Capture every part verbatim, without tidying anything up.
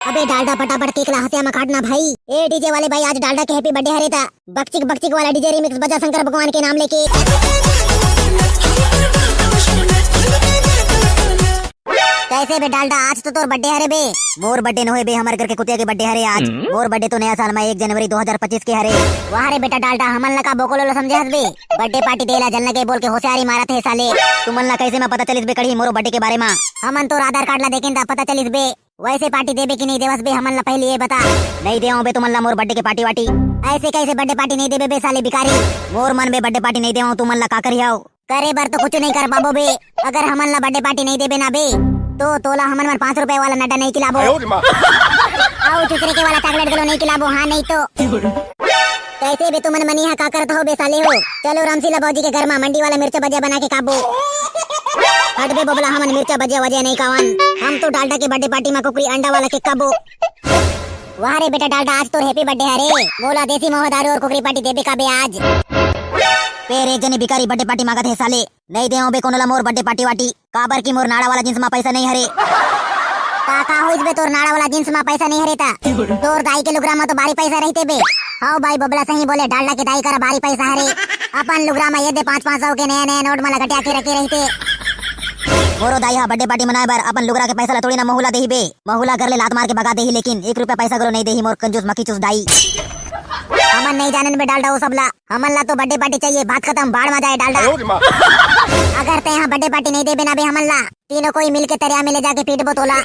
अबे डालडा, फटाफट केक ला हंसिया म काटना भाई। ए डीजे वाले भाई, आज डालडा के हैप्पी बर्थडे हरे ता बकचिक बकचिक वाला डीजे रिमिक्स बजा शंकर भगवान के नाम लेके। कैसे बे डालडा, आज तो तोर बर्थडे हरे बे। मोर बर्थडे नोहे बे, हमर घर के कुतिया के बर्थडे हरे आज। मोर बर्थडे तो नया साल में एक जनवरी दो हज़ार पच्चीस के हरे। वाह रे बेटा डालडा, हमन ला का बोकोलो ला समझे हस बे? बर्थडे पार्टी देला जन लगे बोल के होशियारी मारत हे साले। तुमन ला कैसे में पता चलिस बे कड़ी मोरो बर्थडे के बारे में? हमन तोर आधार कार्ड ला देखेन ता पता चलिस बे। वैसे पार्टी देबे कि नहीं देवस बे, हमन ला पहले ये बता। नहीं देवं बे तुमन ला मोर बर्थडे के पार्टी वार्टी। ऐसे कैसे बर्थडे पार्टी नहीं देबे बे साले भिखारी? मोर मन बे बर्थडे पार्टी नहीं देवं, तुमन ला का करिहाव? करे बर तो कुछ नहीं कर पाबो बे। अगर हमन ला बर्थडे पार्टी नहीं देबे ना बे, तो तोला हमन मन पाँच रुपए वाला नड्डा नहीं खिलाबो। आओ चुचरे के वाला चॉकलेट गलो नहीं खिलाबो, हाँ नहीं तो। कैसे बे तुमन मनी हा का करत हो बे साले हो? चलो रामशीला बाबूजी के घर मा मंडी वाला मिर्चा बजिया बना के खाबो। हट बे बबला, हमन मिर्चा बजिया वजिया नहीं खावन। हम तो डालडा के बर्थडे पार्टी मा कुकरी अंडा वाला केक खाबो। वाह रे बेटा डालडा, आज तोर हैप्पी बर्थडे हरे। मोला देसी महुआ दारू और कुकरी पार्टी देबे का बे आज? फेर एक जने भिखारी बर्थडे पार्टी मांगत हे साले। नहीं देवं बे कोनो ला मोर बर्थडे पार्टी वार्टी। काबर कि मोर नाड़ा वाला जींस मा पैसा नहीं हरे। का, का होइस बे तोर नाड़ा वाला जींस मा पैसा नहीं हरे ता? तोर दाई के लुगरा मा तो भारी पैसा रहते बे। हाव भाई बबला सही बोले, डालडा के दाई करा भारी पैसा हरे। अपन लुगरा मा ये दे पाँच पाँच सौ के नया नया नोट मा लटका के रखे रहते। मोरो दाई हा बर्थडे पार्टी मनाए बर अपन लुगरा के पैसा ला थोड़ी ना महू ला देही बे। महू ला घर ले लात मार के भगा देही, लेकिन एक रुपया पैसा घलो नहीं देही मोर कंजूस मक्खी चूस दाई। हमन नहीं जानन बे डालडा वो सब ला। हमन ला तो बर्थडे पार्टी चाहिए, बात खत्म, बाढ़ मा जाए डालडा। अगर तैं हा बर्थडे पार्टी नहीं देबे ना बे हमन ला, तीनों कोई मिल के तरिया में ले जाके पीटबो तोला।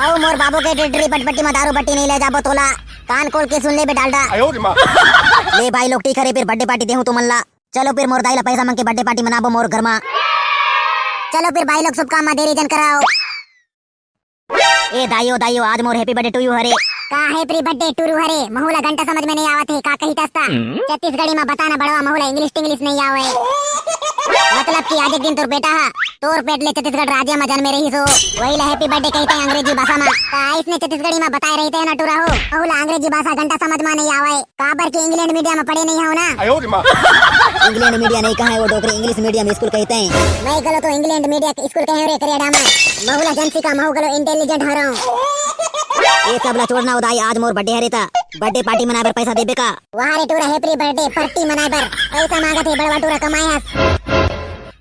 अउ मोर बाबू के टेटरी पटपटी मा दारू बट्टी नहीं ले जाबो तोला। कान खोल के सुन ले बे डालडा। ले भाई लोग ठीक हरे, फिर बर्थडे पार्टी देहूं तुमन ला। चलो फिर मोर दाई ला पैसा मांग के बर्थडे पार्टी मनाबो मोर घर मा। चलो फिर भाई लोग शुभ काम मा देरी जन कराओ। ए दाई ओ दाई ओ, आज मोर happy birthday to you हरे। का happy birthday to you हरे? महू ला घंटा समझ में नहीं आवत हे, का कही तस्ता? छत्तीसगढ़ी मा बताना बड़वा, महू ला English टिंग्लिश नहीं आवे। मतलब कि आज एक दिन तोर बेटा हा, तोर पेट ले छत्तीसगढ़ राज्य मा जन्मे रहिस हो, वही ला happy birthday कहिथे अंग्रेजी भाषा मा। का इसने छत्तीसगढ़ी मा बताए रहते हैं ना टूरा हो, महू ला अंग्रेजी भाषा घंटा समझ मा नहीं आवे। काबर के English medium में पढ़े नहीं हव ना? English medium नहीं कहा है वो डोकरी, English medium school कहते हैं। मैं गलो तो English medium school कहे रे करिया डामा। महू ला जनसी का महू गलो intelligent हरव। ये सब ला छोड़ना उदाई, आज मोर birthday हरे ता birthday party मनाए बर पैसा देबे का? वाह रे टूरा, happy birthday party मनाए बर पैसा मांगत हे, बड़वा टूरा कमाए हस।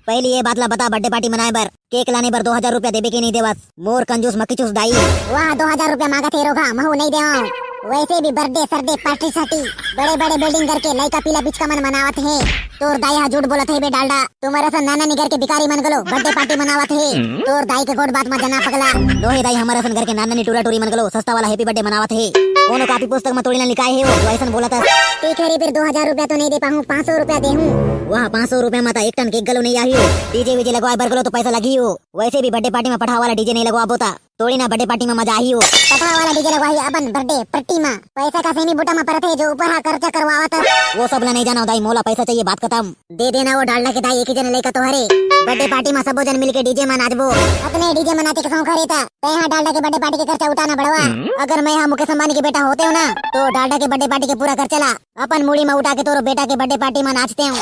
पहली ये बात ला बता, birthday party मनाए बर cake लाने बर दो हजार रुपया देबे के नहीं देवस? मोर कंजूस मक्खी चूस दाई। वाह, दो हजार रुपया मांगत हे रोघा, महू नहीं देवं। वैसे भी birthday सरडे party साटी बड़े बड़े building करके लइका पीला बिचका मन मनावत हे। तोर दाई हा झूठ बोलत हे बे डालडा। तुमर असन नाना निगर के भिखारी मन गलो birthday party मनावत हे। तोर दाई के गोठ बात मा जना पगला। नोहे दाई, हमर असन घर के नाना नी टूरा टूरी मन गलो सस्ता वाला happy birthday मनावत हे। कोनो copy पुस्तक मा थोड़ी ना लिखाए हे वो, जो ऐसन बोलत हस। ठीक है रे, फिर दो हजार रुपया तो नहीं दे पाहूँ, पाँच सौ रुपया देहूँ। वाह, पाँच सौ रुपया मा ता एक टन cake गलो नहीं आही हो। DJ वीजे लगवाए बर गलो तो पैसा लगही हो। वैसे भी birthday party मा पठावा वाला DJ नहीं लगवाबो ता थोड़ी ना birthday party मा मजा आही हो। पठावा वाला DJ लगवाही अपन birthday party मा। पैसा का सेमी बूटा मा परत हे जो ऊपर हा खर्चा करवावत हस। वो सब ला नहीं जाना दाई, मोला पैसा चाहिए, बात खत्म। दे देना वो डालडा के दाई, एक ही जने लइका तो हरे। Birthday party मा सबो जन मिलके DJ मा नाचबो। अतने DJ मा नाचे के शौक हरे ता तैं हा डालडा के birthday party के खर्चा उठाना बड़वा। अगर मैं हा मुकेश अंबानी के बेटा होतेंव ना, तो डालडा के birthday party के पूरा खर्चा ला अपन मुड़ी मा उठा के तोरो बेटा के birthday party मा नाचतेंव।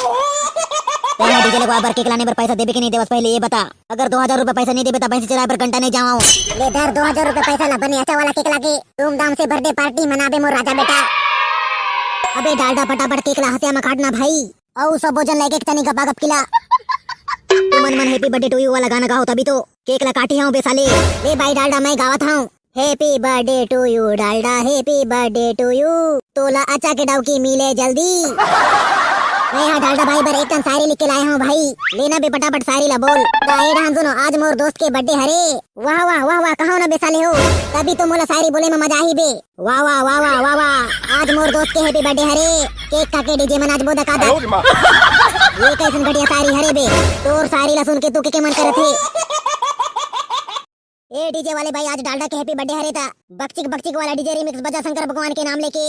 तैं हा DJ लगवाए बर, cake लाने बर पैसा देबे के नहीं देवस, पहले ये बता। अगर दो हजार रुपया पैसा नहीं देबे, त भैंसी चराए बर घंटा नहीं जावंव। ले धर दो हजार रुपया पैसा ला, बने अच्छा वाला cake लाके धूमधाम से birthday party मनाबे मोर राजा बेटा। अबे डालडा, फटाफट cake ला हंसिया मा काटना भाई। अउ सबो जन ला एक एक तनी गपा गप किला। तुमन मन happy birthday to you वाला गाना गाओ, तभी तो cake ला काटी हंव बे साले। ले भाई डालडा, मैं गावत हंव। Happy birthday to you Dalda, happy birthday to you। तोला अच्छा के डौकी मिले जल्दी। मैं हा डालडा भाई बर एक ठन शायरी लिख के लाए हंव भाई, लेना बे फटाफट शायरी ला बोल। गाए डाहन सुनो, आज मोर दोस्त के birthday हरे। वाह वाह वाह वाह, कहो ना बे साले हो, तभी तो मोला शायरी बोले में मजा आही बे। वाह वाह वाह वाह वाह वाह, आज मोर दोस्त के happy birthday हरे। Cake खा के DJ मा नाचबो दका दक। ये कैसन घटिया शायरी हरे बे? तोर शायरी ला सुन के तू के, के मन करत हे? ए DJ वाले भाई, आज डालडा के happy birthday हरे ता बकचिक बकचिक वाला DJ remix बजा शंकर भगवान के नाम लेके।